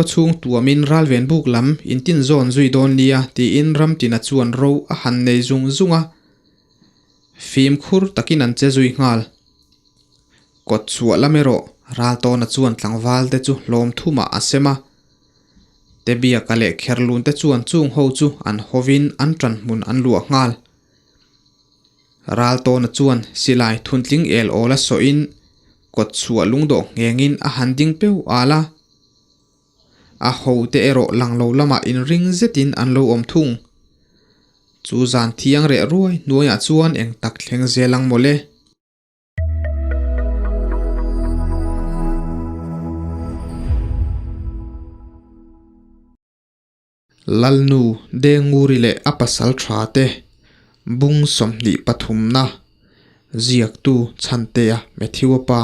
Khawchhung tuamin ralven buk lam intin zawn zui dawn nia tiin Ramtina chuan ro a han nei zung zung a. Fimkhur takin an che zui nghal. Kawt chhuah lam erawh Raltawna chuan tlangval te chu hlawm thumah a sem a. Tebiaka leh Kherlun te chuan chung ho chu an hawin an ṭanhmun an luah nghal. Raltawna chuan silai thuntling el awl a sawhin kawt chhuah lungdawh nghengin a han ding peu al a. A hote erawh lang lo lamah inring zetin an lo awm thung. Chu zan thiang reh ruai hnuaiah chuan eng tak thleng zel ang mawle. Lalnu Denguri leh a pasal tha te bung 23 na ziaktu Chhantea Matthew-a pa.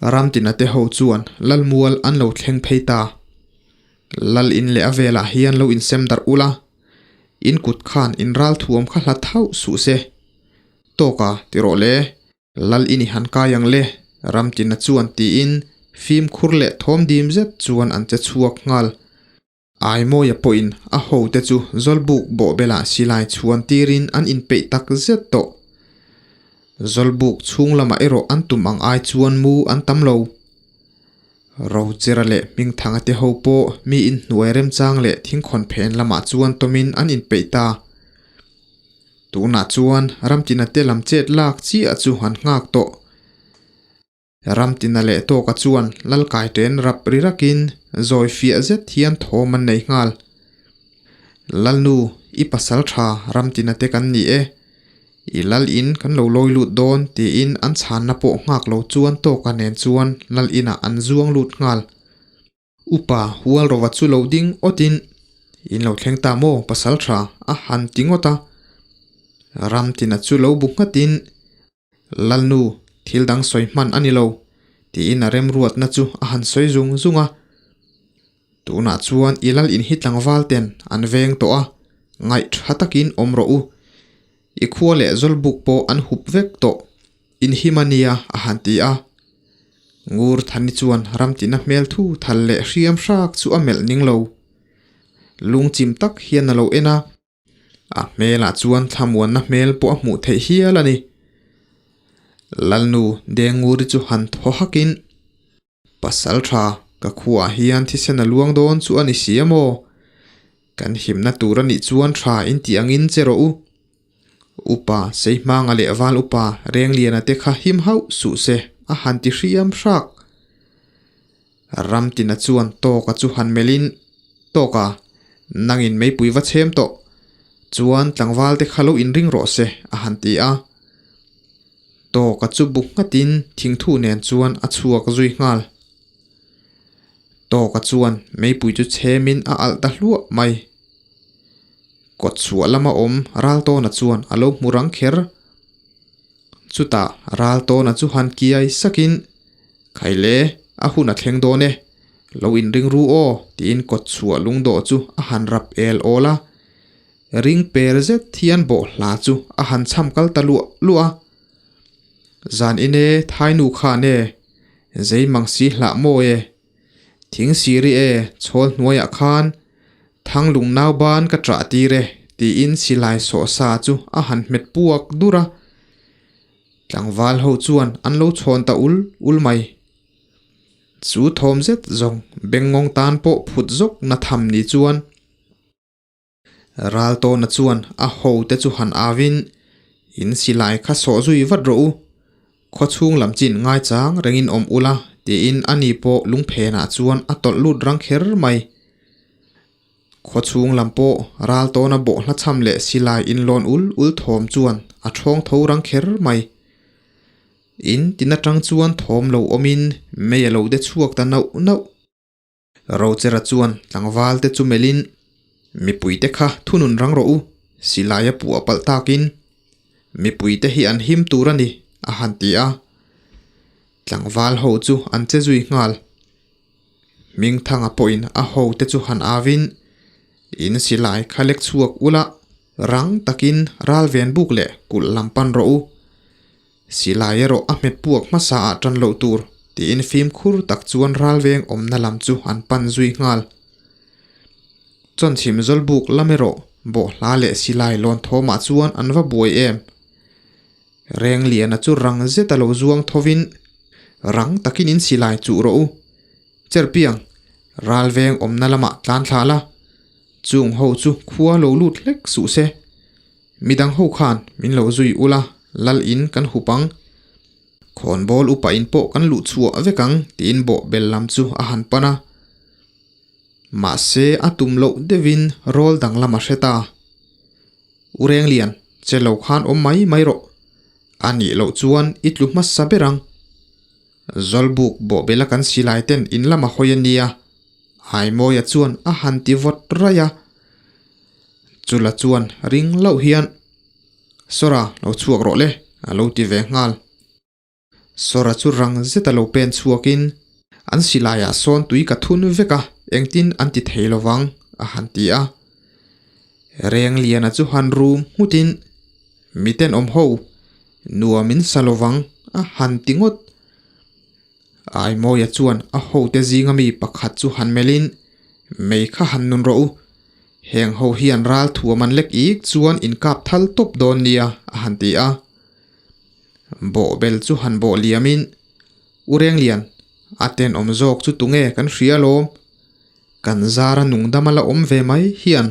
Ramtina te ho chuan Lalmual an lo thleng phei ta. Lal in leh a velah hian lo insem darh ula, in kut khan in ral thuam kha hla thauh suh se. Tawka ti rawh le, Lal in i han kai ang le, Ramtina chuan tiin fimkhur leh thawm dim zet chuan an che chhuak nghal. Aimawia pawhin a hote chu Zawlbuk bawhbelah silai chhuan tirin an inpeih tak zet tawh. Zawlbuk chhung lamah erawh an tum ang ai chuan mu an tam lo. Rochera leh Hmingthanga te ho pawh mi inhnuai remchang leh thingkhawn phen lamah chuan tawmin an inpeih ta. Tunah chuan Ramtina te lam chet lak chiah chu an nghak tawh. Ramtina leh Tawka chuan Lalkaiten rap ri rakin zawi fiah zet hian thawm an nei nghal. Lalnu, i pasal tha Ramtina te kan ni e. I lal in kan lo lawi lut dawn tiin an chhanna pawh nghak lo chuan Tawka nen chuan lal inah an zuang lut nghal. Upa Hualrova chu lo ding awtin, In lo thleng ta maw pasal tha a han ti ngawt a. Ramtina chu lo bu nghatin, Lalnu, thil dang sawi hman a ni lo, tiin a remruatna chu a han sawi zung zung a. Tunah chuan i lal in hi tlangval ten an veng tawh a, ngaih tha takin awm rawh u. I khua leh zawlbuk pawh an hup vek tawh. In him a nia, a han ti a. Ngur Thani chuan ramtina hmel thu thal leh hriam hrak chu a melh ning lo. Lungchim tak hian a lo en a. A hmelah chuan thlamuanna hmel pawh a hmuh theih hial a ni. Lalnu Denguri chu han thaw hakin, Pasal tha, ka khuaah hian thisen a luang dawn chu a ni si a maw? Kan himna tur a nih chuan tha in tih angin che rawh u. Upa Seihmanga leh Val Upa Rengliana te kha him hauh suh se a han ti hriam hrak. Ramtina chuan Tawka chu han melhin, Tawka, nangin meipui va chhem tawh. Chuan tlangval te kha lo inring rawh se, a han ti a. Tawka chu bu nghatin thingthu nen chuan a chhuak zui nghal. Tawka chuan meipui chu chhemin a alh ta hluah mai. Kawt chhuah lama awm Raltawna chuan a lo hmu rang kher. Chutah Raltawna chu han kiai sakin, Khaile, a hun a thleng dawn e. Lo inring ru aw, tiin kawt chhuah lungdawh chu a han rap el awl a. Ring per zet hian bawhhla chu a han cham kal ta luah luah a. Zan in e, thainu khan e, zei mang si hlah maw e. Thing siri e, chhawl hnuaiah khan Thanglung nau ban ka ṭah tir e, tiin silai sawhsa chu a han hmet puak dur a. Tlangval ho chuan an lo chhawn ta ul ul mai. Chu thawm zet zawng Bengngawng tan pawh phut zawk na tham ni chuan Raltawna chuan a hote chu han avin, In silai kha sawh zui vat rawh u. Khawchhung lam chin ngaichang rengin awm ula, tiin ani pawh lungphenah chuan a tawlh lut rang kher mai. Khawchhung lam pawh Raltawna bawhhla chham leh silai inlawn ul ul thawm chuan a ṭhawng tho rang kher mai. In tin aṭang chuan thawm lo awmin mei a lo de chhuak ta nauh nauh. Rochera chuan tlangval te chu melhin, Mipuite kha thunun rang rawh u, silai a puah palh takin. Mipuite hi an him tur a ni, a han ti a. Tlangval ho chu an che zui nghal. Hmingthanga pawhin a hote chu han avin, In silai kha lek chhuak ula, rang takin ral ven buk leh kulh lam pan rawh u. Silai erawh a hmet puak hmasa ah tan loh tur. Tiin fimkhur tak chuan ralveng awmna lam chu an pan zui nghal. Chawnchhim zawlbuk lam erawh bawhhla leh silai lawn thawmah chuan an va buai em. Rengliana chu rang zet a lo zuang thovin, Rang takin in silai chuh rawh u. Cherpiang, ralveng awmna lamah tlan thla la. Chung ho chu khua lo lut hlek suh se. Midang ho khan min lo zui ula, lal in kan hup ang. Khawnbawl upa in pawh kan luh chhuah vek ang tiin bawh bel lam chu a han pan a. Mahse a tum loh deuhin rawl danglam a hre ta. U Renglian, che lo khan awm mai mai rawh. A nih loh chuan i tlu hmasa ber ang. Zawlbuk bawhbela kan silai ten in lam a hawi a nia. Aimawia chuan a han ti vawt raih a. Chula chuan ring loh hian, Sawra, lo chhuak rawh le, a lo ti ve nghal. Sawra chu rang zeta lo pen chhuakin, An silaiah sawn tui ka thun vek a, engtin an ti thei lovang, a han ti a. Rengliana chu han rum nghutin, Mi tenawm ho, nuam in sa lovang, a han ti ngawt. Aimawia chuan a hote zinga mi pakhat chu han melhin, Mei kha han nun rawh u. Heng ho hian ral thuam an lek ik chuan in kap thal tawp dawn nia, a han ti a. Bawhbel chu han bawh liamin, U Renglian, a tenawm zawk chu tunge kan hria alawm. Kan zara nungdama la awm ve mai hian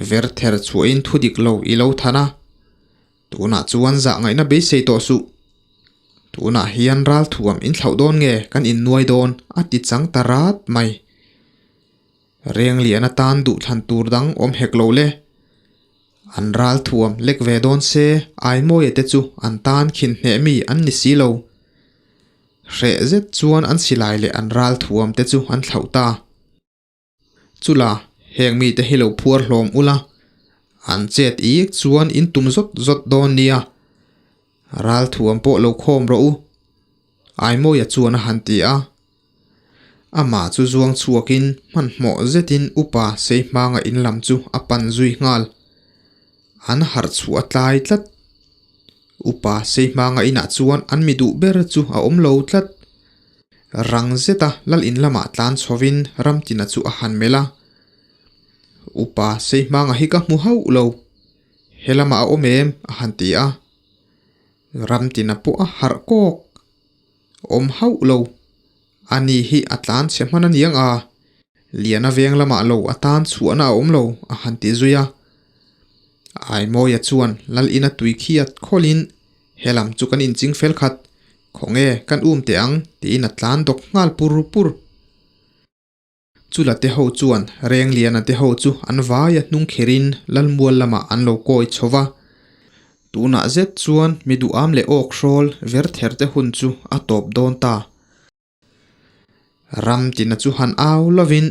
verther chhuahin thu dik lo i lo than a. Tunah chuan zah ngaihna beisei tawh suh. Tunah hian ralthuam in thlauh dawn nge kan innuai dawn a ti chang ta rat mai. Renglian atan duhthlan tur dang awm hek lo le. An ralthuam lek ve dawn se Aimawia te chu an tan khin hneh mi an ni si lo. Hreh zet chuan an silai leh an ralthuam te chu an thlauh ta. Chula, heng mite hi lo phuar hlawm ula, an chet ik chuan in tum zawt zawt dawn nia. Ralthuam pawh lo khawm rawh u, Aimawia chuan a han ti a. Amah chu zuang chhuakin hmanhmawh zetin upa Seihmanga in lam chu a pan zui nghal. An harh chhuah a tlai tlat. Upa Seihmanga inah chuan an mi duh ber chu a awm lo tlat. Rang zeta lal in lamah tlan chhovin Ramtina chu a han melh a. Upa Seihmanga hi ka hmu hauh lo. He lamah a awm em? a han ti a. Ramtina pawh a harh kawk. Awm hauh lo. Ani hi a tlan chhe hman a niang a. Liana veng lamah lo a tan chhuahna a awm lo, a han ti zui a. Aimawia chuan lal ina tui khiat khawlin He lam chu kan inching fel khat, khawnge kan um teh ang tiin a tlan dawk nghal pur pur. Chula te ho chuan Rengliana te ho chu an vaia hnung kherin Lalmual lamah an lo kawi chho va. Tunah zet chuan mi duham leh awk hrawl ver ther te hun chu a tawp dawn ta. Ram tina chu han au lovin.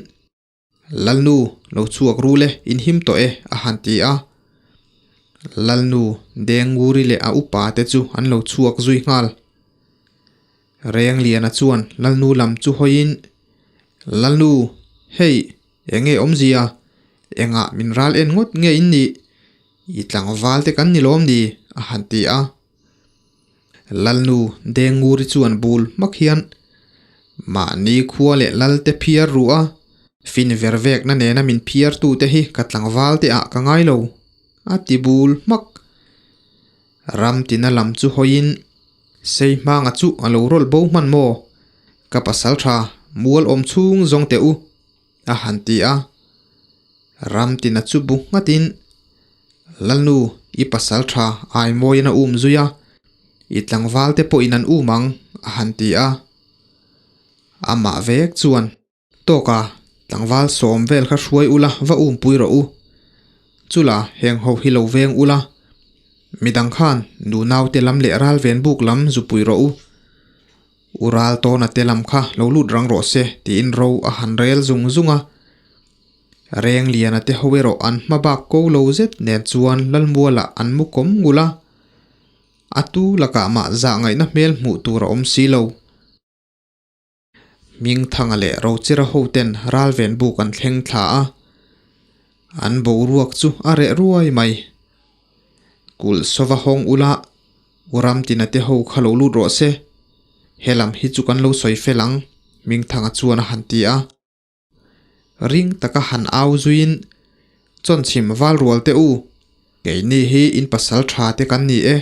Lalnu, lo chhuak ru le, in him tawh e, a han ti a. Lalnu, Denguri leh a upa te chu an lo chhuak zui nghal. Rengliana chuan Lalnu lam chu hawiin, Lalnu, hei, eng nge awmzia? Engah min ral en ngawt nge in nih? I tlangval te kan ni lawm ni? a han ti a. Lalnu Denguri chuan bul hmak hian mahni khua leh lal te phiar ru a, fin ver vekna nena min phiar tute hi ka tlangval te ah ka ngai lo, a ti bul hmak. Ramtina lam chu hawiin Seihmanga chu a lo rawlh bo hman maw? Ka pasal tha mual awm chhung zawng teh u, a han ti a. Ramtina chu bu nghatin, Lalnu, i pasal tha Aimawiin a um zui a, i tlangval te pawhin an um ang, a han ti a. Amah vek chuan, Tawka, tlangval sawm vel kha hruai ula va umpui rawh u. Chula, heng ho hi lo veng ula. Midang khan nu naute lam leh ralven buk lam zupui rawh u. U ral tawna te lam kha lo lut rang rawh se tiin ro a han rel zung zung a. Rengliana te ho erawh an hma bak ko lo zet nen chuan Lalmualah an mu kawm ngul a. A tu lakah mah zah ngaihna hmel hmuh tur a awm si lo. Hmingthanga leh Rochira ho ten ralven buk an thleng thla a. An boruak chu a reh ruai mai. Kulh sova hawng ula, U Ramtina te ho kha lo lut rawh se. Helam hi chu kan lo sawi fel ang, Hmingthanga chuan a han ti a. Ring taka han au zuiin, Chawnchhim val rual teh u, keini hi in pasal tha te kan ni e.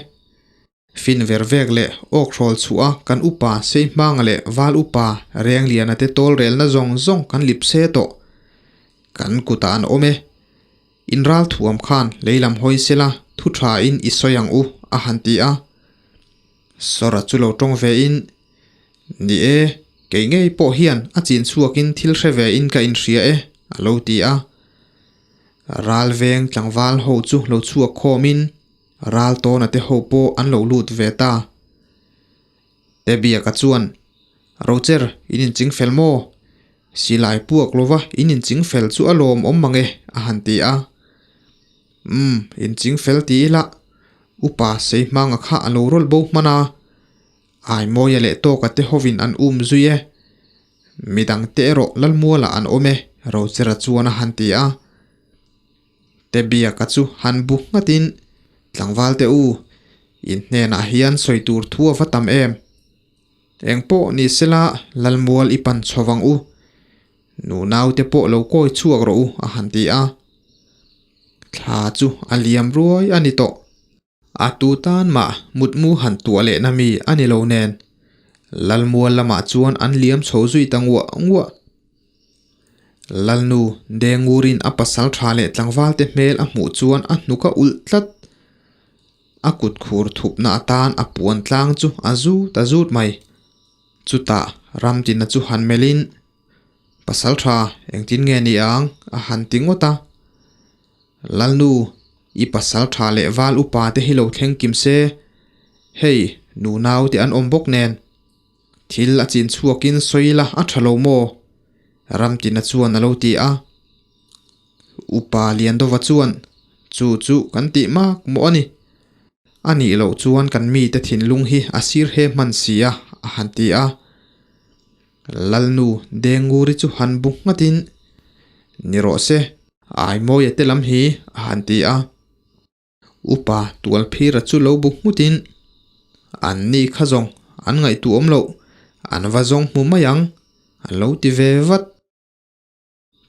Fin ver vek leh awk hrawl chhuah a kan upa Seihmanga leh Val upa Rengliana te tawl relna zawng zawng kan lip se tawh. Kan kutah an awm e. In ral thuam khan lei lam hawi sela thu tha in i sawi ang u a han ti a. Sawra chu lo tawng ve in, Ni e, kei ngei pawh hian a chin chhuak in thil hre ve in ka inhria e a lo ti a. Ral veng tlangval ho chu lo chhuak khawm in Ral tawna te ho pawh an lo lut ve ta. Tebiaka chuan, Rocher, in inching fel maw? Silai puak lova in inching fel chu a lawm awm mang e, a han ti a. Umm, inching fel ti ila, upa Seihmanga kha a lo rawlh bo hman a. Aimawia leh Tawka te hovin an um zui e. Midang te erawh Lalmuala an awm e, Rochera chuan a han ti a. Tebiaka chu han bu nghatin, Tlangval te u, in hnenah hian sawi tur thu a va tam em? Eng pawh ni sela Lalmual i pan chho vang u. Nunau te pawh lo kawi chhuak rawh u, a han ti a. Thla chu a liam ruai a ni tawh. A tu tan mah mutmu han tuah lehna mi a ni lo nen, Lalmual lamah chuan an liam chho zui ta nguah nguah. Lalnu Dengurin a pasal tha leh tlangvalte hmel a hmuh chuan a hnuk a ulh tlat. A kut khur thupna atan a puan tlang chu a zut a zut mai. Chutah Ramtina chu han melhin, Pasal tha engtin nge ni ang? a han ti ngawt a. Lalnu, i pasal tha leh val upa te hi lo thleng kim se, hei nu nau te an awm bawk nen. Thil a chin chhuakin sawi ila a tha lo maw? Ramtina chuan a lo ti a. Upa Liandova chuan, Chu chu kan tih mak mawh a ni. A nih loh chuan kan mite thinlung hi a sir he hman si a, a han ti a. Lalnu Denguri chu han bu nghatin, Ni rawh se, Aimawia te lam hi, a han ti a. Upa Tualphira chu lo bu nghutin, An ni kha zawng, an ngaihtuah awm loh, an va zawng hmu mai ang, a lo ti ve vat.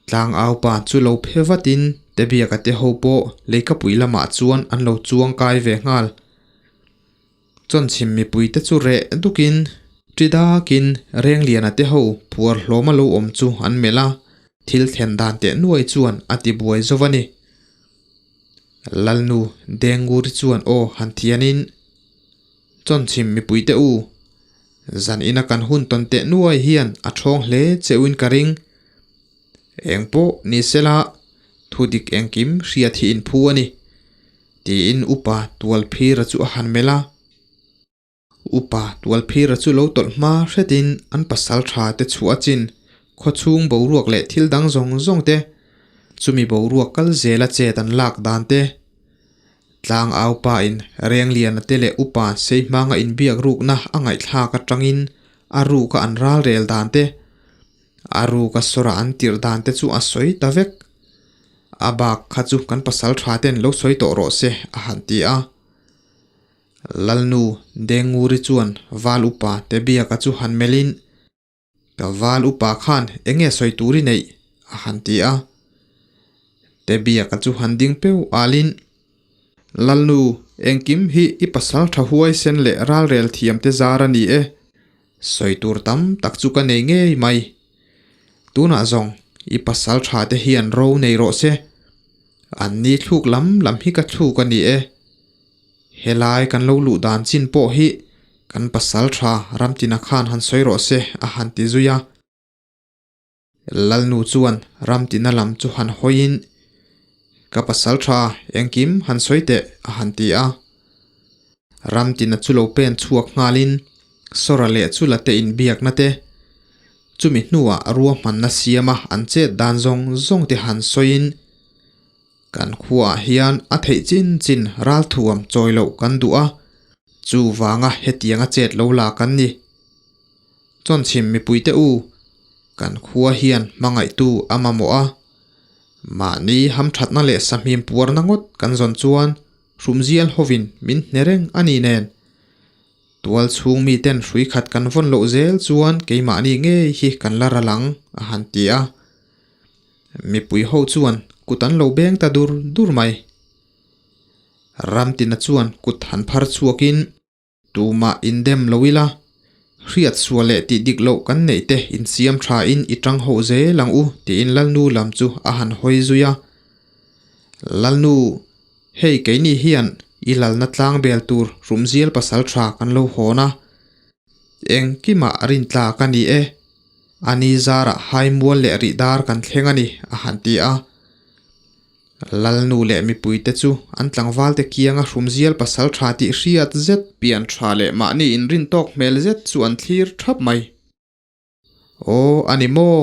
Tlangau pa chu lo phe vatin Tebiaka te ho pawh leikapui lamah chuan an lo chuang kai ve nghal. Chawnchhim mipuite chu reh dukin ṭi dakin Rengliana te ho phuar hlawma lo awm chu an melh a, thil thlen dan teh nuai chuan a ti buai zo a ni. Lalnu Denguri chuan aw han thianin, Chawnchhim mipuite u, zan ina kan hun tawn teh nuai hian a ṭhawng hle cheuhin ka ring. Eng pawh ni sela, thu dik engkim hriat hi inphu a ni, tiin Upa Tualphira chu a han melh a. Upa Tualphira chu lo tawlh hma hretin an pasal tha te chhuah a chin, khawchhung boruak leh thil dang zawng zawng te, chumi boruak kal zela chet an lak dan te, Tlang aupa in Rengliana te leh Upa Seihmanga inbiak rukna a ngaihthlak atangin a ruka an ralrel dan te, A ruka sawra an tirh dan te chu a sawi ta vek. A bak kha chu kan pasal tha ten lo sawi tawh rawh se a han ti a. Lalnu Denguri chuan Val upa te biaka chu han melhin, Ka Val upa khan eng nge sawi tur i neih? a han ti a. Te biaka chu han ding peu alin, Lalnu, engkim hi i pasal tha huaisen leh ralrel thiam te zar a ni e. Sawi tur tam tak chu ka nei ngei mai. Tunah zawng i pasal tha te hian ro nei rawh se. An ni thluk lam lam hi ka thluk a ni e. Helai kan lo luh dan chin pawh hi kan pasal tha Ramtina khan han sawi rawh se a han ti zui a. Lalnu chuan Ramtina lam chu han hawiin, Ka pasal tha, engkim han sawi teh, a han ti a. Ramtina chu lo pen chhuak nghalin Sawra leh Chula te inbiakna te, chumi hnuah ruahmanna siama an chet dan zawng zawng te han sawiin, Kan khuaah hian a theih chin chin ralthuam chawi loh kan duh a, chuvanga hetianga chet lo la kan ni. Chawnchhim mipuite u, kan khua hian hmangaihtu a mamawh a, mahni hamthatna leh sahmim puarna ngawt kan zawn chuan hrumzial hovin min hne reng a ni nen. Tual chhung miten hrui khat kan vawn loh zel chuan keimahni ngei hi kan la ral ang, a han ti a. Mipui ho chuan kut an lo beng ta dur dur mai. Ramtina chuan kut han phar chhuakin Tumah indem lo ila, hriat sual leh tih dik loh kan neih te insiam tha in i tang ho zel ang u tiin Lalnu lam chu a han hawi zui a. Lalnu, hei keini hian i lalna tlang bel tur hrumzial pasal tha kan lo hawn a, engkimah rintla ka ni e, a ni zarah haimual leh rihdar kan thleng a ni a han ti a. Lalnu leh mipuite chu an tlangvalte kianga hrumzial pasal tha tih hriat zet, pian tha leh mahni inrin tawk hmel zet chu an thlir thap mai. Aw, a ni maw?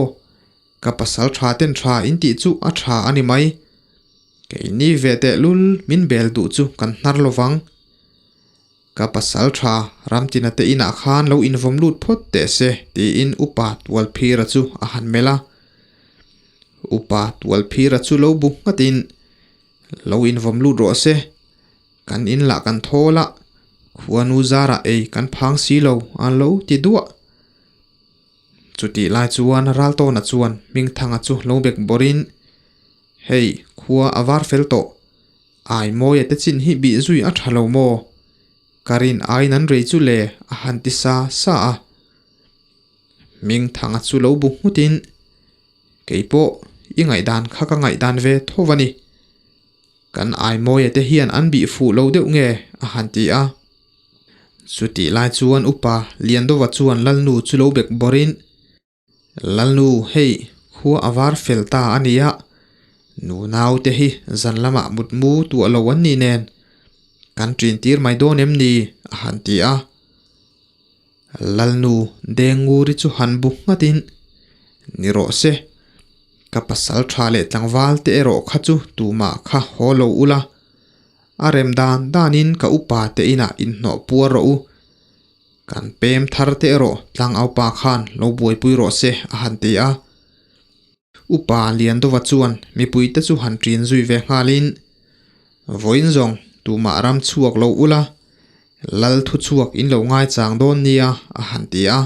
Ka pasal tha ten tha in tih chu a tha a ni mai. Keini ve teh lul min bel duh chu kan hnar lo vang. Ka pasal tha Ramtina te inah khan lo invawm lut phawt teh se tiin Upa Tualphira chu a han melh a. Upa Tualphira chu lo bu nghatin, Lo invawm lut rawh se, kan in lah kan thawl a, khuanu zarah ei kan phang si lo a lo ti duah. Chutih lai chuan Raltawna chuan Hmingthanga chu lo bek bawrhin, Hei, khua a var fel tawh, Ai mawia te chin hi bih zui a tha lo maw? Ka rin aiin an rei chu le a han ti sa sa a. Hmingthanga chu lo bu nghutin, Keipawh i ngaihdan kha ka ngaihdan ve tho a ni. Kan ai mawia te hian an bih fuh lo deuh nge a han ti a. Chutih lai chuan upa Liandova chuan Lalnu chu lo bek bawrhin, Lalnu, hei, khua a var fel ta a nia, nu naute hi zan lamah mutmu tuah lo an ni nen, kan ṭin tir mai dawn em ni? a han ti a. Lalnu, Dengnguri chu han bu nghatin, Ni rawh se, ka pasal ṭha leh tlangval te erawh kha chu tumah kha haw lo ula, a rem dan danin ka upa te inah inhnawh puar rawh u, Kan pem thar te erawh tlangaupa khan lo buaipui rawh se a han ti a. Upa Liandova chuan mipuite chu han ṭin zui ve nghalin, Vawiin zawng tumah ram chhuak lo ula, Lal thu chhuak in lo ngaichang dawn nia a han ti a.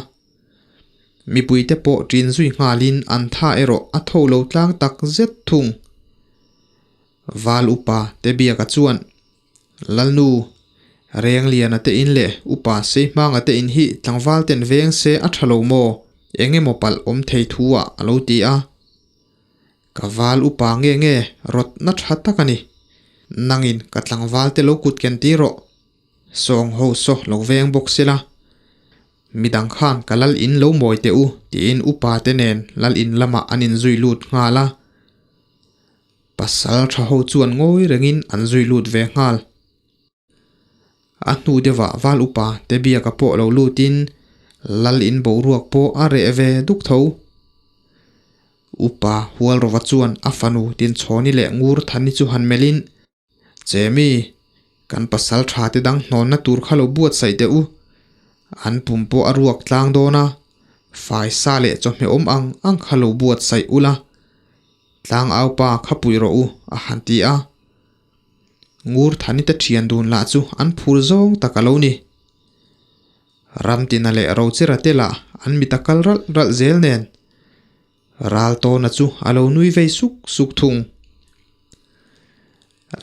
Mipuite pawh ṭin zui nghalin an tha erawh a tho lo tlang tak zet thung. Val upa Tebiaka chuan Lalnu, Rengliana te in leh Upa Seihmanga te in hi tlangval ten veng se a tha lo maw? Eng emaw palh awm thei thu ah a lo ti a. Ka val upa nge nge rawt na tha tak a ni. Nangin ka tlangval te lo kut ken ti rawh. Sawng ho saw lo veng bawk sela. Midang khan ka lal in lo mawi teh u tiin upa te nen lal in lamah an inzui lut nghal a. Pasal tha ho chuan ngawi rengin an zui lut ve nghal. A hnu deuhah val upa te biaka pawh lo lutin lal in boruak pawh a reh ve duk tho. Upa Hualrova chuan a fanu Tinchhawni leh Ngurthani chu han melhin, Chemi, kan pasal tha te dang hnawnna tur kha lo buatsaih teh u. An pum pawh a ruak tlang dawn a, faisa leh chawhmeh awm ang ang kha lo buatsaih ula. Tlang au pa kha pui rawh u, a han ti a. Ngur Thanite thian dun lah chu an phur zawng tak a lo ni. Ramtina leh Rochera te lah an mit a kal ralh ralh zel nen. Raltawna chu a lo nui vei suk suk thung.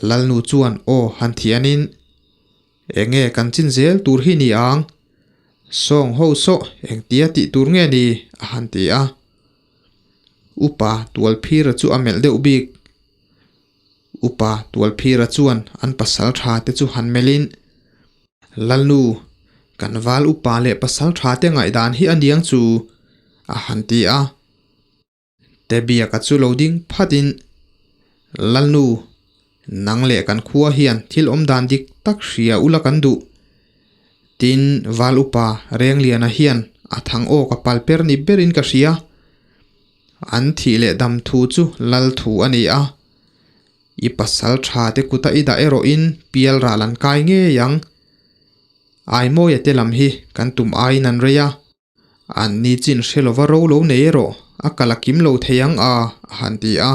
Lalnu chuan aw han thianin, Enge kan chin zel tur hi ni ang? Sawng ho sawh engtia tih tur nge ni? a han ti a. Upa Tualphira chu a melh deuh bik. Upa Tualphira chuan an pasal tha te chu han melhin, Lalnu, kan val upa leh pasal tha te ngaihdan hi a niang chu, a han ti a. Tebiaka chu lo ding phatin, Lalnu, nang leh kan khua hian thil awm dan dik tak hria ula kan duh. Tin, Val upa Rengliana hian a thang aw ka pal per ni berin ka hria. An thih leh dam thu chu lal thu a ni a. I pasal tha te kuta i dah erawhin pial ral an kai ngei ang. Aimawia te lam hi kan tum aiin an rei a. An ni chin hre lova ro lo nei erawh a kal a kim lo thei ang a, a han ti a.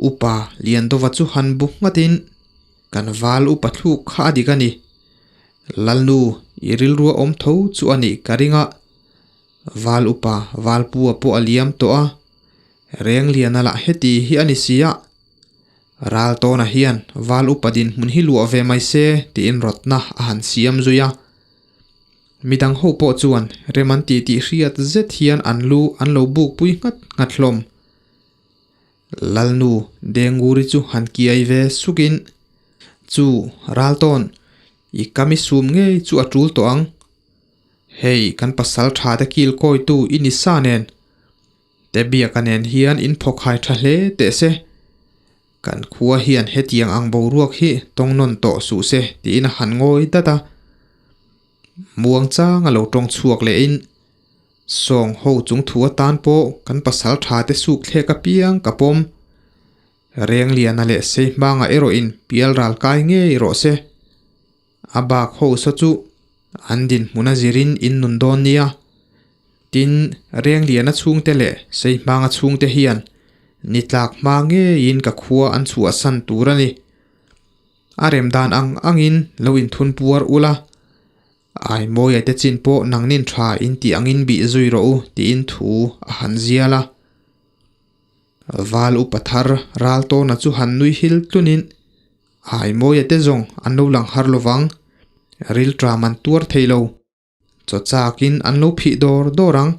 Upa Liandova chu han bu nghatin, Kan val upa thluk kha a dik a ni. Lalnu, I rilrua awm tho chu a nih ka ring a. Val upa Valpua pawh a liam tawh a, Rengliana lah heti hi a ni si a. Raltawna hian Val upa dinhmun hi luah ve mai se tiin rawtna a han siam zui a. Midang ho pawh chuan rem an ti tih hriat zet hian an lu an lo buk pui nghat nghat hlawm. Lalnu Denguri chu han kiai ve sukin, Chu, Raltawn, i kam i sum ngei chu a tul tawh ang. Hei, kan pasal tha te kil kawitu i ni sa nen. Tebiaka nen hian in phawkhai tha hle teh se. Kan khua hian hetiang ang boruak hi tawng nawn tawh suh se tiin a han ngawi dat a. Muang chang a lo tawng chhuak lehin, Sawng ho chung thu atan pawh kan pasal tha te suk thlek apiang ka pawm. Rengliana leh Seihmanga erawhin pial ral kai ngei rawh se. A bak ho saw chu an dinhmun a zirin in nun dawn nia. Tin, Rengliana chhungte leh Seihmanga chhungte hian ni tlak hma ngeiin ka khua an chhuahsan tur a ni. A rem dan ang angin lo inthun puar ula, Aimawia te chin pawh nangnin tha in tih angin bih zui rawh u tiin thu a han zial a. Val upa thar Raltawna chu han nui hil tlunin Aimawia te zawng an lo lang har lovang, rilṭam an tuar thei lo. Chaw chakin an lo phih dawr dawr ang.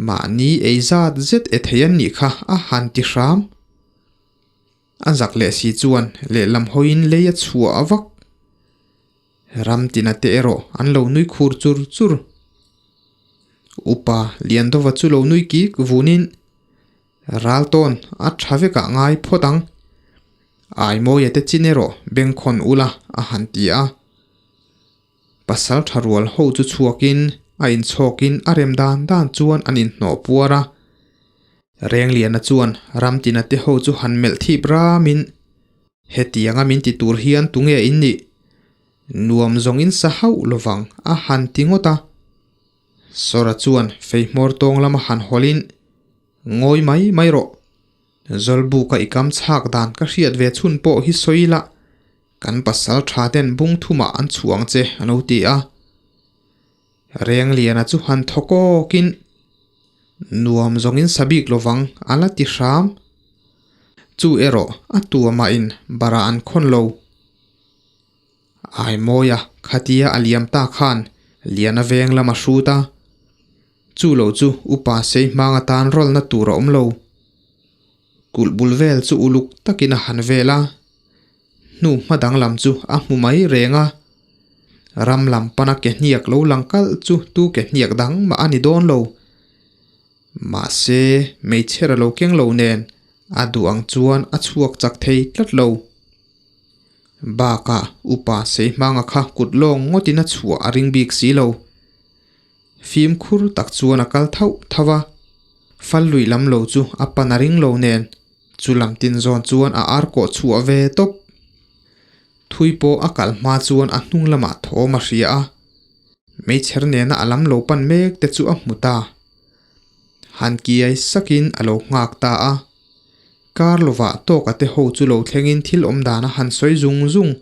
Mahni ei zat zet e thei an nih kha a han ti hram. A zak leh si chuan lehlam hawiin lei a chhuah vak. Ram tina te erawh an lo nui khur chur chur. Upa Liandova chu lo nui kik vunin Raltawn a tha vekah ngai phawt ang. Aimawia te chin erawh bengkhawn ula a han ti a. Pasal tha rual ho chu chhuakin a inchhawkin a rem dan dan chuan an inhnawh puar a. Rengliana chuan Ramtina te ho chu han melh thip ramin, Hetianga min ti tur hian tunge in nih? Nuam zawngin sa hauh lovang a han ti ngawt a. Sawra chuan fei hmawr tawng lama han hawlhin, Ngawi mai mai rawh. Zawlbuka i kam chhak dan ka hriat ve chhun pawh hi sawi la, kan pasal tha ten bung thumah an chhuah ang che a lo ti a. Rengliana chu han thaw kawkin, Nuam zawngin sa bik lovang a la ti hram. Chu erawh a tuamahin bara an khawn lo. Aimawia khatia a liam ta khan Liana veng lam a hrut a, chu lo chu upa sei hmang atan rawlna tur a awm lo. Kulh bul vel chu uluk takin a han vel a, hnu hma danglam chu a hmu mai reng a. Ram lam pana ke hniak lo lang kalh chu tu ke hniak dang mah a ni dawn lo. Mahse, hmeichher a lo keng lo nen a duh ang chuan a chhuak chak thei tlat lo. Bakah upa Seihmanga kha kut lawng ngawtin a chhuah a ring bik si lo. Fimkhur tak chuan a kal thauh thauh a, fal lui lam lo chu a pan a ring lo nen chu lam tin zawn chuan a ar kawh chhuah ve tawp. Thui pawh a kal hma chuan a hnung lamah thawm a hria a, meichher nena a lam lo pan mek te chu a hmu ta. Han kiai sakin a lo nghak ta a. Kar lovah tawka te ho chu lo thlengin thil awm dan a han sawi zung zung.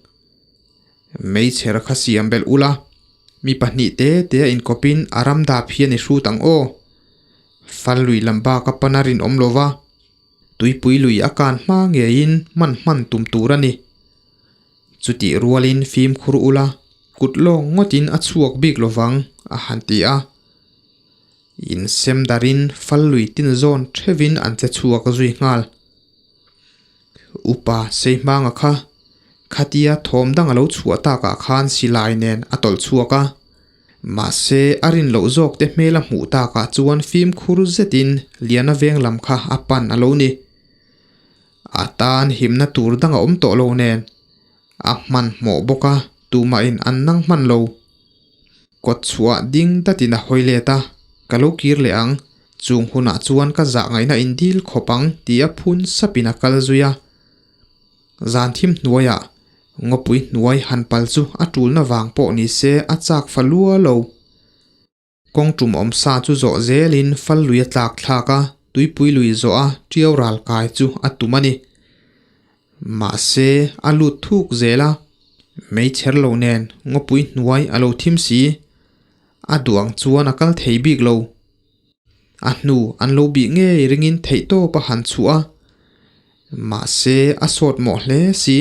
Meichher kha siam belh ula, mi pahnih te te a inkawpin a ram dap hian i hrut ang aw. Fal lui lam bak a pan a rinawm lova, tuipui lui a kan hma ngeiin hman hman tum tur a ni. Chutih rualin fimkhur ula, kut lawng ngawtin a chhuak bik lovang, a han ti a. Insem darin fal lui tin zawn theuhin an che chhuak zui nghal. Upa Seihmanga kha khatia thawm dang a lo chhuah takah khan silai nen a tawlh chhuak a. Mahse a rin loh zawk te hmel a hmuh takah chuan fimkhur zetin Liana veng lam kha a pan a lo ni. A tan himna tur dang a awm tawh lo nen a hmanhmawh bawk a, tumahin an nang hman lo. Kawt chhuah ding datin a hawi let a, Ka lo kir leh ang, chung hunah chuan ka zah ngaihna in dil khawp ang ti a phun sapin a kal zui a. Zan thim hnuaiah ngawpui hnuai han pal chu a tulna vang pawh ni se a chak fa lua lo. Kawng tum awm sa chu zawh zelin fal lui a tlak thlak a, tuipui lui zawh a tiau ral kai chu a tum a ni. Mahse, a lut thuk zel a. Meichher lo nen ngawpui hnuai a lo thim si. A duang chuan a kal thei bik lo. A hnu an lo bih ngei ringin theihtawp a han chhuah a. Mahse a sawt mawh hle si.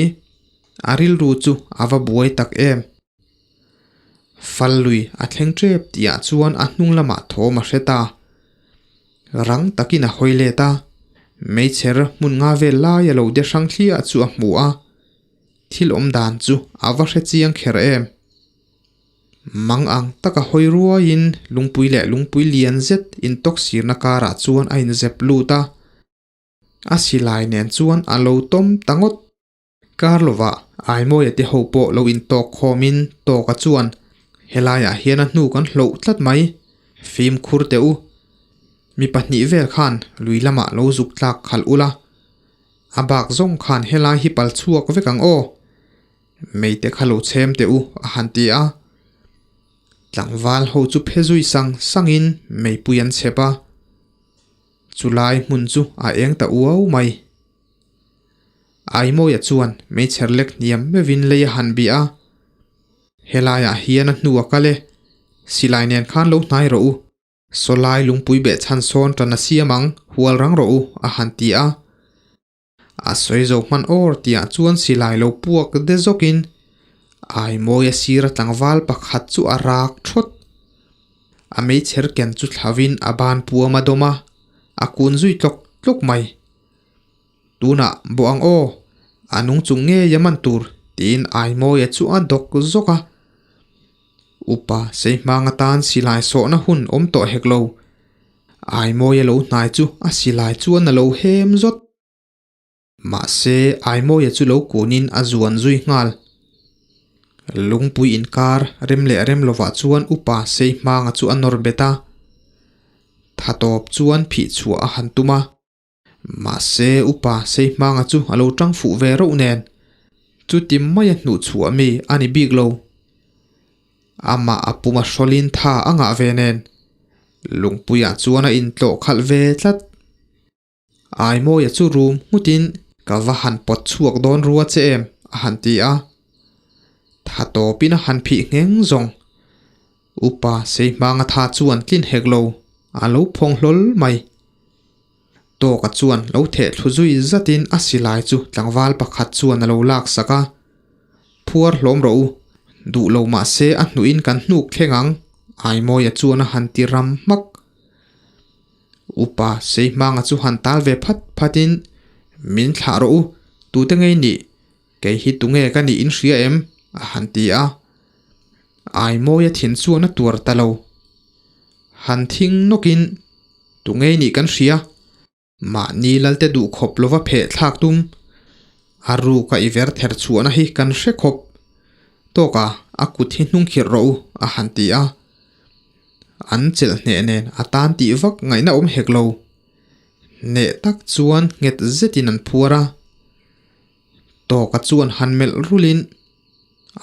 A rilru chu a va buai tak em. Fal lui a thleng tep tihah chuan a hnung lamah thawm a hre ta. Rang takin a hawi let a, meichher hmun nga vel lai a lo de hrang thliah chu a hmu a. Thil awm dan chu a va hre chiang kher em. Mang ang taka hawi ruaiin lungpui leh lungpui lian zet intawk sirna karah chuan a inzep lut a. A silai nen chuan a lo tawm ta ngawt. Kar lovah Aimawia te ho pawh lo intawk khawmin Tawka chuan helaiah hian a hnu kan hloh tlat mai, fimkhur teh u. Mi pahnih vel khan lui lamah lo zuk tlak khalh ula, a bak zawng khan helai hi pal chhuak vek ang aw. Meite kha lo chhem teh u a han ti a. Tlangval ho chu phe zui sang sangin meipui an chhep a. Chulai hmun chu a eng ta uau mai. Aimawia chuan meichher lek hniam meuhin lei a han bih a, Helaiah hian a hnu a kal e, silai nen khan lo hnai rawh u, sawlai lungpui beh chhan sawn tan a siam ang, hual rang rawh u, a han ti a. A sawi zo hman awr tihah chuan silai lo puak de zawkin Aimawia sira tlangval pakhat chu a rak thawt. A meichher ken chu thlavin a ban puam a dawm a, a kun zui tlawk tlawk mai. Tunah bawh ang aw, a nung chung ngei a man tur tiin Aimawia chu a dawk zawk a. Upa Seihmang atan silai sawhna hun awm tawh hek lo. Aimawia lo hnai chu a silai chuan a lo hem zawt. Mahse Aimawia chu lo kunin a zuan zui nghal. Lungpui inkar rem leh rem lovah chuan Upa Seihmanga chu a nawr bet a. Tha tawp chuan phih chhuah a han tum a. Mahse, upa Seihmanga chu a lo tang fuh ve reuh nen, chuti maia hnuh chhuah mi a ni bik lo. Amah a puma hrawlin tha a ngah ve nen, lungpuiah chuan a intlawh khalh ve tlat. Aimawia chu rum nghutin, Ka va han pawt chhuak dawn rua che em? a han ti a. Tha tawpin a han phih ngheng zawng. Upa Seihmanga tha chuan tlin hek lo, a lo phawng hlawl mai. Tawka chuan lo theh thlu zui zatin a silai chu tlangval pakhat chuan a lo lak sak a, Phuar hlawm rawh u, duh lo mah se a hnuhin kan hnuk thleng ang, Aimawia chuan a han ti ram hmak. Upa Seihmanga chu han tal ve phat phatin, Min thlah rawh u, tute ngei nih, kei hi tunge ka nih in hria em? a han ti a. Aimawia thin chuan a tuar ta lo. Han thing nawkin, Tungei nih kan hria. Mahni lalte duh khawp lova pheh thlak tum. A ruka i ver ther chhuahna hi kan hre khawp. Tawka a kut hi hnung khirh rawh u, a han ti a. An chelh hneh nen a tan tih vak ngaihna awm hek lo. Hneh tak chuan nghet zetin an phuar a. Tawka chuan han melh rulin,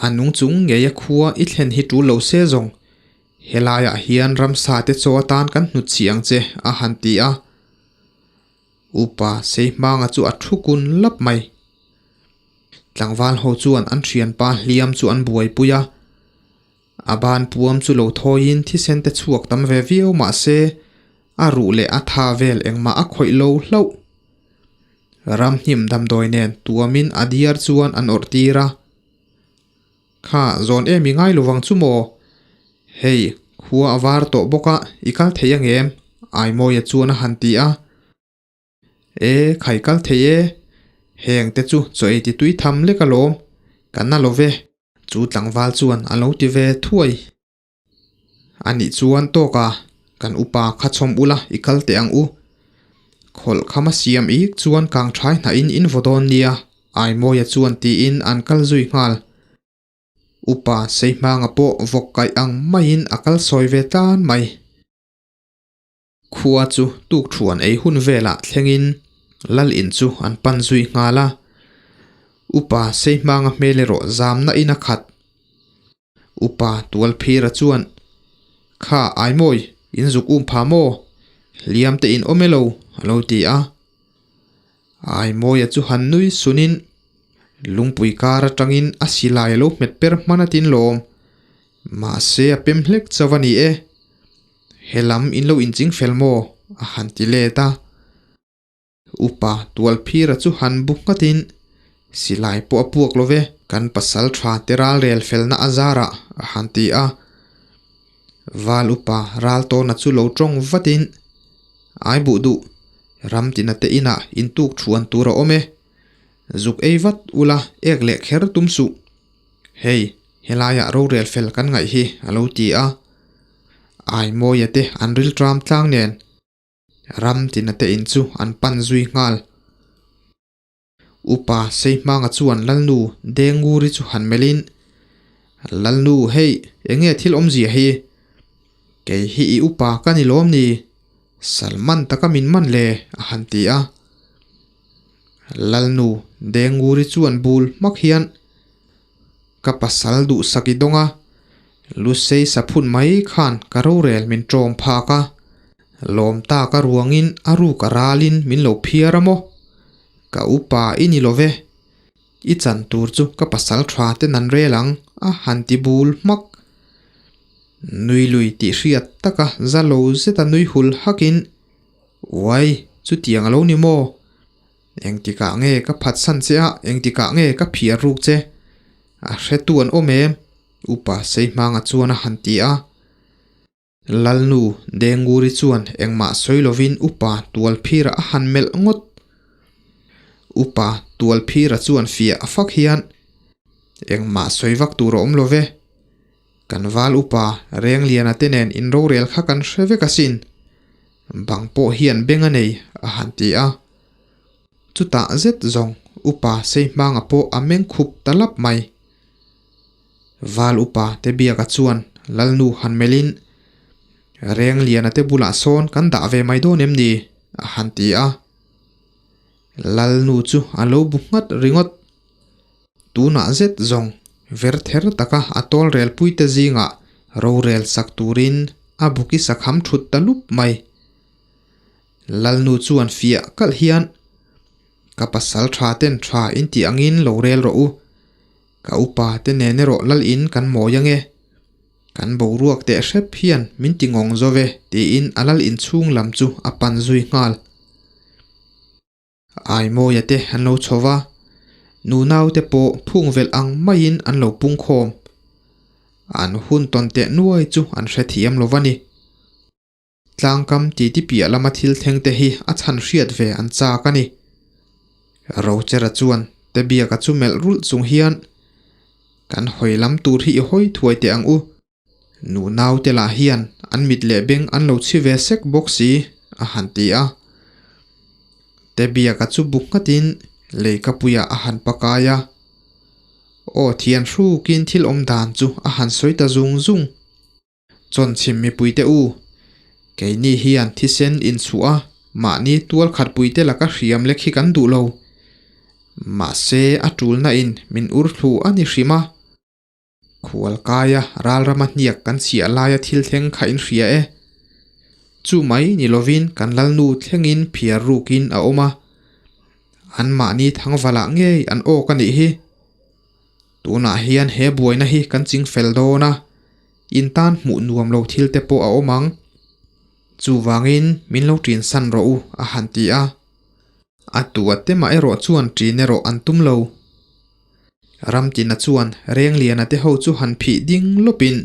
A nung chung ngeia khua i thlen hi tul lo se zawng. Helaiah hian ramsa te chaw atan kan hnut chih ang che, a han ti a. Upa Seihmanga chu a thu kun lap mai. Tlangval ho chuan an thianpa hliam chu an buaipui a. A ban puam chu lo thawiin thisen te chhuak tam ve viau mah se, a ruh leh a tha vel engmah a khawih lo hlauh. Ramhnim damdawi nen tuamin a diar chuan an awrh tir a. Kha zawn em i ngai lovang chu maw? Hei, khua a var tawh bawk a, i kal thei angem? Aimawia chuan a han ti a. E, khai kal thei e. Heng te chu chaw ei ti tui tham lek alawm. Ka na lo ve. Chu tlangval chuan a lo ti ve thuai. Anih chuan tawk a, kan upa kha chhawm ula i kal teh ang u. Khawlh kham a siam ik chuan kang thai hnahin in vaw dawn nia, Aimawia chuan tiin an kal zui nghal. Upa Seihmanga pawh vawk kaih ang maiin a kal sawi ve tlan mai. Khua chu tukthuan ei hun velah thlengin lal in chu an pan zui nghal a, Upa Seihmanga hmel erawh zamna in a khat. Upa Tualphira chuan, Kha Aimawi, in zuk um pha maw? Hliam te in awm e lo, a lo ti a. Aimawia chu han nui sunin, Lungpui kar atangin a silai a lo hmet per hman a tin lawm. Mahse a pem hlek chauh a ni e. He lam in lo inching fel maw? a han ti let a. Upa Tualphira chu han bu nghatin, Silai pawh a puak lo ve, kan pasal tha te ral rel felna a zarah a han ti a. Val upa ral tawna chu lo tawng vatin, Ai buh duh, ram tina te inah intuk thuan tur a awm e. Zuk ei vat ula ek leh kher tum suh. Hei, helaiah rorel fel kan ngaih hi a lo ti a. Ai Mawia te an rilṭam tlang nen ram tina te in chu an pan zui nghal. Upa Seihmanga chuan Lalnu Denguri chu han melhin, Lalnu, hei, enge thil awmzia hi? Kei hi i upa ka ni lawm ni? Salman taka min man le, a han ti a. Lalnu Denguri chuan bul hmak hian, Ka pasal duhsak i dawng a, Lusei saphun mai khan ka rorel min ṭawm phak a, lawm tak a ruangin a ruk a ralin min lo phiar a maw? Ka upa i ni lo ve, i chan tur chu ka pasal ṭha te nan rel ang, a han ti bul hmak. Nui lui tih hriat taka za lo zeta nui hul hakin, Uai, chutiang a lo ni maw? Engtikah nge ka phatsan che a, engtikah nge ka phiar ruk che? A hretu an awm em? Upa Seihmanga chuan a han ti a. Lalnu Denguri chuan engmah sawi lovin Upa Tualphira a han melh ngawt. Upa Tualphira chuan fiah a fak hian, Engmah sawi vak tur a awm lo ve. Kan val upa Rengliana te nen inrorel kha kan hre vek asin. Bang pawh hian beng a nei, a han ti a. Chutah zet zawng upa Seihmanga pawh a meng khup ta lap mai. Val upa te biaka chuan Lalnu han melhin, Rengliana te bulah sawn kan dah ve mai dawn em ni? a han ti a. Lalnu chu a lo bu nghat ringawt. Tunah zet zawng ver ther taka a tawl rel puite zingah rorel sak turin a buki sakham thut ta lup mai. Lalnu chuan fiah kalh hian, Ka pasal tha ten tha in tih angin lo rel rawh u. Ka upa te nen erawh lal in kan mawi ange. Kan boruak teh hrep hian min ti ngawng zo ve tiin a lal inchhung lam chu a pan zui nghal. Aimawia te an lo chho va, nunau te pawh phung velh ang maiin an lo pung khawm. An hun tawn teh nuai chu an hrethiam lo va ni. Tlangkam titi piah lama thil thleng te hi a chhan hriat ve an chak a ni. Rochera chuan Tebiaka chu melh rulh chung hian, Kan hawi lam tur hi i hawi thuai teh ang u. Nunau te lah hian an mit leh beng an lo chhi ve sek bawk si, a han ti a. Tebiaka chu bu nghatin leikapuiah a han pakai a. Aw thian hrukin thil awm dan chu a han sawi ta zung zung. Chawnchhim mipuite u, keini hian thisen inchhuah a, mahni tual khatpuite laka hriam lek hi kan duh lo. Mahse a tulna in min ur thlu a ni hrim a. Khualkaia ralrama hniak kan chhiah laia thil thleng kha in hria e. Chu mai ni lovin kan lalnu thlengin phiar rukin a awm a. Anmahni thangvalah ngei an awk a nih hi. Tunah hian he buaina hi kan ching fel dawn a, in tan hmuh nuam lo thil te pawh a awm ang. Chuvangin min lo ṭin san rawh u, a han ti a. A tua te mah erawh chuan ṭin erawh an tum lo. Ramtina chuan Rengliana te ho chu han phih ding lawpin,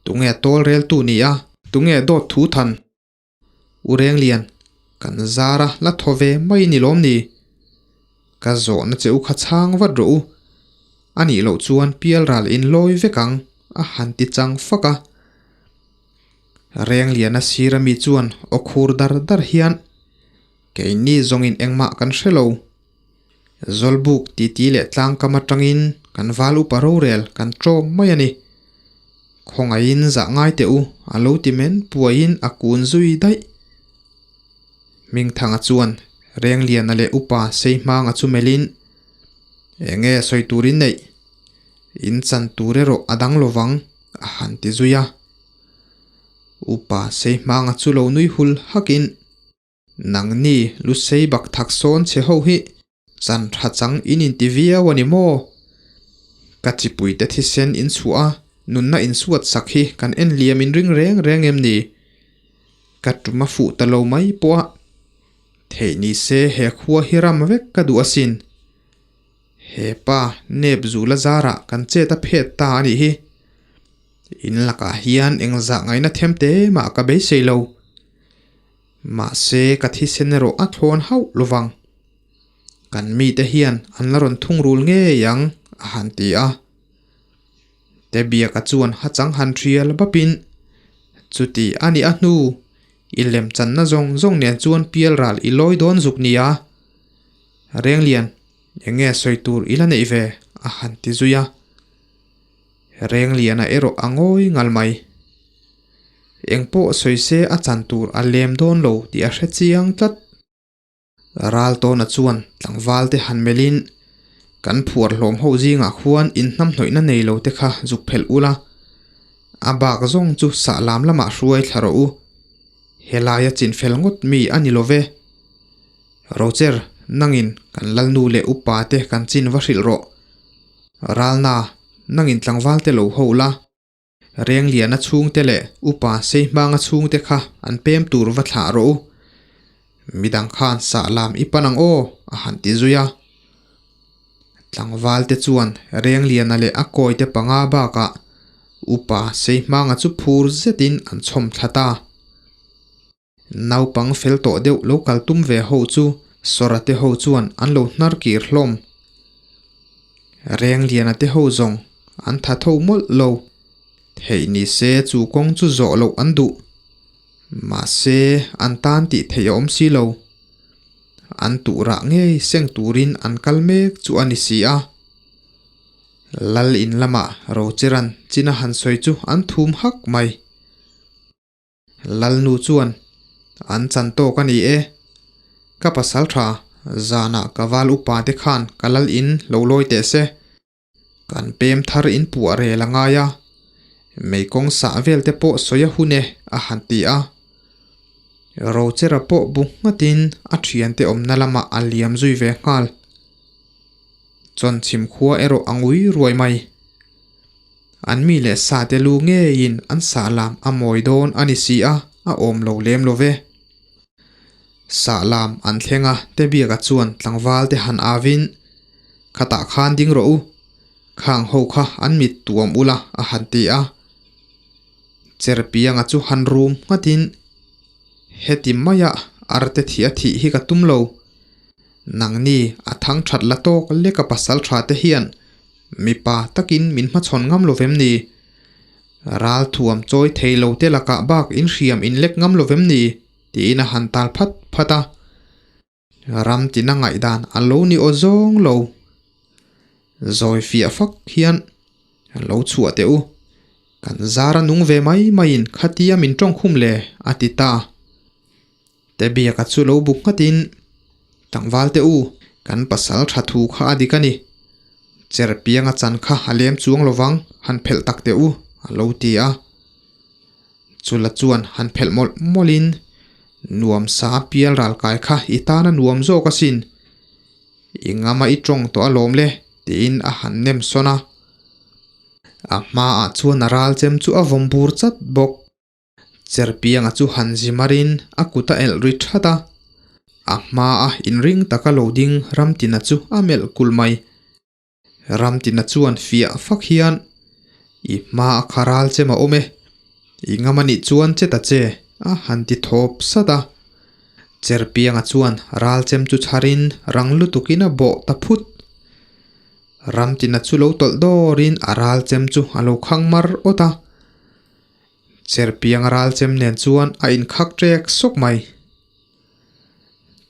Tunge tawl reltu ni a? Tunge dawt thu than? U Renglian, kan zara la thaw ve mai ni lawm ni? Ka zawhna che u kha chhang vat rawh u. A nih loh chuan pialral in lawi vek ang, a han ti chang fak a. Rengliana sir ami chuan aw khur dar dar hian, Keini zawngin engmah kan hre lo. Zawlbuk titi leh tlangkam atangin kan val upa rorel kan ṭawm mai a ni. Khawngaihin zah ngai teh u, a lo ti men puaiin a kun zui daih. Hmingthanga chuan Rengliana leh upa Seihmanga chu melhin, Enge sawi tur in neih? In chan tur erawh a dang lovang, a han ti zui a. Upa Seihmanga chu lo nui hul hakin, Nangni Lusei bak thak sawn che ho hi. Chan tha chang in inti viau a ni maw? Ka chipuite thisen in chhuah a, nunna in suat sak hi kan en liam in ring reng reng em ni? Ka tum a fuh ta lo mai pawh a, theih ni se he khua hi ram vek ka duh asin. He pa nep zula zarah kan chet a phet ta a nih hi. In lakah hian engzah ngaihna them te mah ka beisei lo. Mahse ka thisen erawh a thlawn hauh lovang. Kan mite hian an la rawn thungrul ngei ang a han ti a. Tebiaka chuan hachang han thial bapin, Chuti a nih a hnu, i lemchanna zawng zawng nen chuan pialral i lawi dawn zuk nia. Renglian, eng nge sawi tur i la neih ve? a han ti zui a. Rengliana erawh a ngawi ngal mai. Eng pawh sawi se a chan tur a lem dawn lo tih a hre chiang tlat. Raltawna chuan tlangval te han melhin, Kan phuar hlawm ho zingah khuan inhnamhnawihna nei lo te kha zuk phelh ula, a bak zawng chu sahlam lamah hruai thla rawh u. Helaia chinfel ngawt mi a ni lo ve. Rocher, nangin kan lalnu leh upa te kan chin va hrilh rawh. Ralna, nangin tlangval te lo ho la. Rengliana chhungte leh upa Seihmanga chhungte kha an pem tur va thlah rawh u. Midang khan sah lam i pan ang aw, a han ti zui a. Tlangval te chuan Rengliana leh a kawite panga bakah upa Seihmanga chu phur zetin an chhawm thla ta. Naupang fel tawh deuh lo kal tum ve ho chu Sawra te ho chuan an lo hnar kir hlawm. Rengliana te ho zawng an tha tho mawlh lo. Theih ni se chu kawng chu zawh loh an duh. Mahse an tan tih theih a awm si lo. An tuhrah ngei seng turin an kal mek chu a ni si a. Lal in lamah Rocheran china han sawi chu an thum hak mai. Lalnu chuan, An chan tawk a ni e. Ka pasal tha, zanah ka val upa te khan ka lal in lo lawi teh se. Kan pem thar in puah rel a ngai a, mei kawng sah vel te pawh sawi a hun e, a han ti a. Rochera pawh bu nghatin a thiante awmna lamah a liam zui ve nghal. Chawnchhim khua erawh a ngui ruai mai. An mi leh sa te lu ngeiin an sah lam a mawi dawn a ni si a, a awm lo lem lo ve. Sah lam an thleng a, Tebiaka chuan tlangval te han avin, Khatah khan ding rawh u, khang ho kha an mit tuam ula a han ti a. Cherpianga chu han rum nghatin, Heti maia arte thih a thih hi ka tum lo. Nangni a thang that la tawk leka pasal tha te hian mipa takin min hmachhawn ngam lo vem ni? Ral thuam chawi thei lo te lakah bak in hriam in lek ngam lo vem ni? tiin a han tal phat phat a. Ram tina ngaihdan a lo ni aw zawng lo. Zawi fiah fak hian lo chhuah teh u. Kan zar a nung ve mai maiin khatia min tawngkhum le a ti ta. Tebiaka chu lo bu nghatin, Tlangval te u, kan pasal tha thu kha a dik a ni. Cherpianga chan kha a lem chuang lovang, han phelh tak teh u, a lo ti a. Chula chuan han phelh mawlh mawlhin, Nuam sa pial ral kai kha i tan a nuam zawk asin. I ngama i tawng tawh alawm le, tiin a han nem sawn a. A hmaah chuan a ral chem chu a vawm bur chat bawk. Cherpianga chu han zi marin a kut a elh ri that a, a hmaa inring taka lo ding Ramtina chu a melh kulh mai. Ramtina chuan fiah fak hian, I hma a kha ral chem a awm e, i ngam anih chuan che ta che, a han ti thawp sat a. Cherpianga chuan ral chem chu chharin rang lutukin a bawh ta phut. Ramtina chu lo tawlh dawrin a ral chem chu a lo khang mar awt a. Cherpiang ralchem nen chuan a inkhak ṭek sawk mai.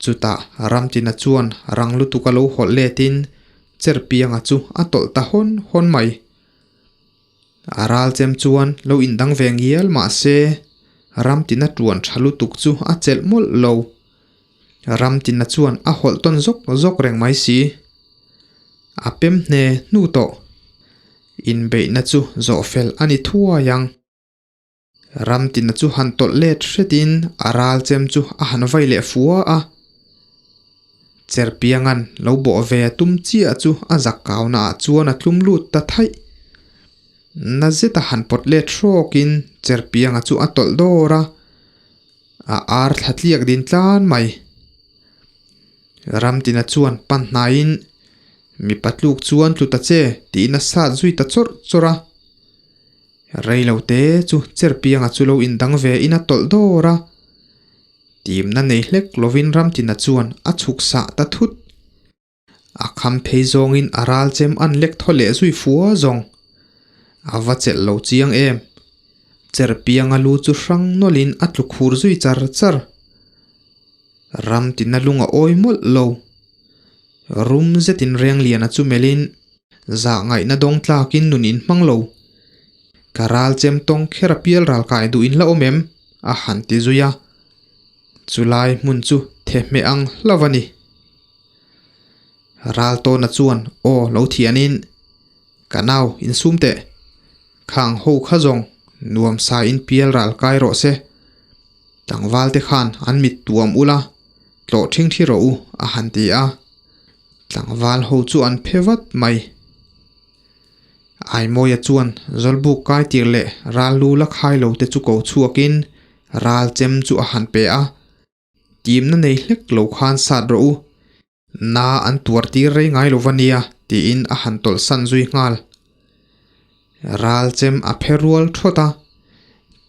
Chutah Ramtina chuan rang lutuk a lo hawlh letin Cherpianga chu a tawlh ta hawn hawn mai. A ralchem chuan lo indang ve ngial mah se Ramtina ṭuan ṭha lutuk chu a chelh mawlh lo. Ramtina chuan a hawlh tawn zawk zawk reng mai si. A pem hne hnu tawh. Inbeihna chu zawh fel a ni thuai ang. Ramtina chu han tawlh let hretin a ral chem chu a han vai leh fua a. Cherpianga'n lo bawh ve a tum chiah chu a zak kauna ah chuan a tlum lut ta thaih. Na zeta han pawt let hrawkin Cherpianga chu a tawlh dawr a, a ar thla tliak din tlan mai. Ramtina chuan pan hnaiin mipa tluk chuan tlu ta che tiin a sat zui ta chawrh chawrh a. Rei lo te chu Cherpianga chu lo indang ve in a tawlh dawr a. Timna nei hlek lovin Ramtina chuan a chhuk sah ta thut. A kham phei zawngin a ral chem an lek thaw leh zui fua zawng. A va chelh lo chiang em. Cherpianga lu chu hrang nawlhin a tlu khur zui char char. Ramtina lung a awi mawlh lo. Rum zetin Rengliana chu melhin zah ngaihna dawng tlakin nun in hmang lo. Ka ral chem tawng kher a pial ral kai duh in la awm em? a han ti zui a. Chulai hmun chu thehmeh ang hlauh a ni. Ral tawna chuan aw lo thianin, Ka nau insum teh, khang ho kha zawng nuam sa in pial ral kai rawh se. Tlangval te khan an mit tuam ula, tlawh thing thi rawh u a han ti a. Tlangval ho chu an phe vat mai. Aimawia chuan Zawlbuk kai tir leh ral lu la khai lo te chu ko chhuakin ral chem chu a han pe a. Timna nei hlek lo khan sat rawh u, na an tuar tir rei ngai lo va nia tiin a han tawlh san zui nghal. Ral chem a phe rual thawt a,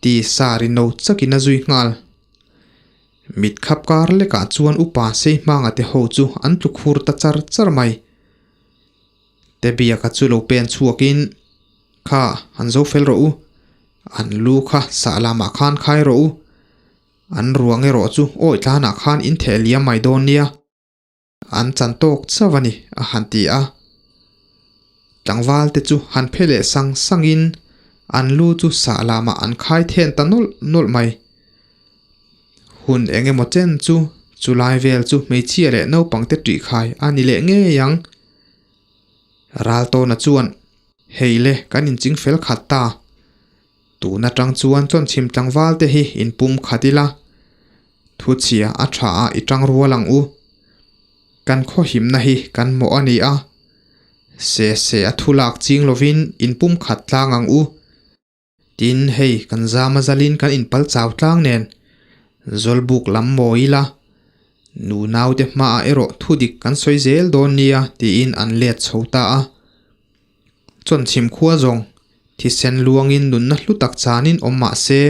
ti sa ri no chakin a zui nghal. Mit khap kar lekah chuan upa sei hmanga te ho chu an tlu khur ta char char mai. Tebiaka chu lo pen chhuakin, Kha, han zo fel rawh u, an lu kha sah lamah khan khai rawh u, An ruang erawh chu awi tlanah khan in theh liam mai dawn nia, an chan tawk chauh a ni, a han ti a. Tlangval te chu han phe leh sang sangin an lu chu sah lamah an khai then ta nawlh nawlh mai. Hun eng emaw chen chu chulai vel chu hmeichhia leh naupang te ṭih khai a ni leh ngei ang. Raltawna chuan, Hei le, kan inching fel khat ta. Tun atang chuan chawnchhim tlangval te hi inpum khat ila, thuchhia a tha a i tang rual ang u. Kan khawhimna hi kan mawh a ni a, se se a thu lak ching lovin inpum khat tlang ang u. Tin, hei kan zam a zalin kan inpal chau tlang nen Zawlbuk lam mawi ila, nu naute hmaah erawh thudik kan sawi zel dawn nia tiin an let chho ta a. Chawnchhim khua zawng thisen luangin nunna hlu tak chanin awm mah se,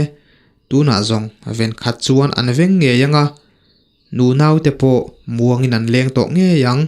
tunah zawng ven khat chuan an veng ngei ang a, nu naute pawh muangin an leng tawh ngei ang.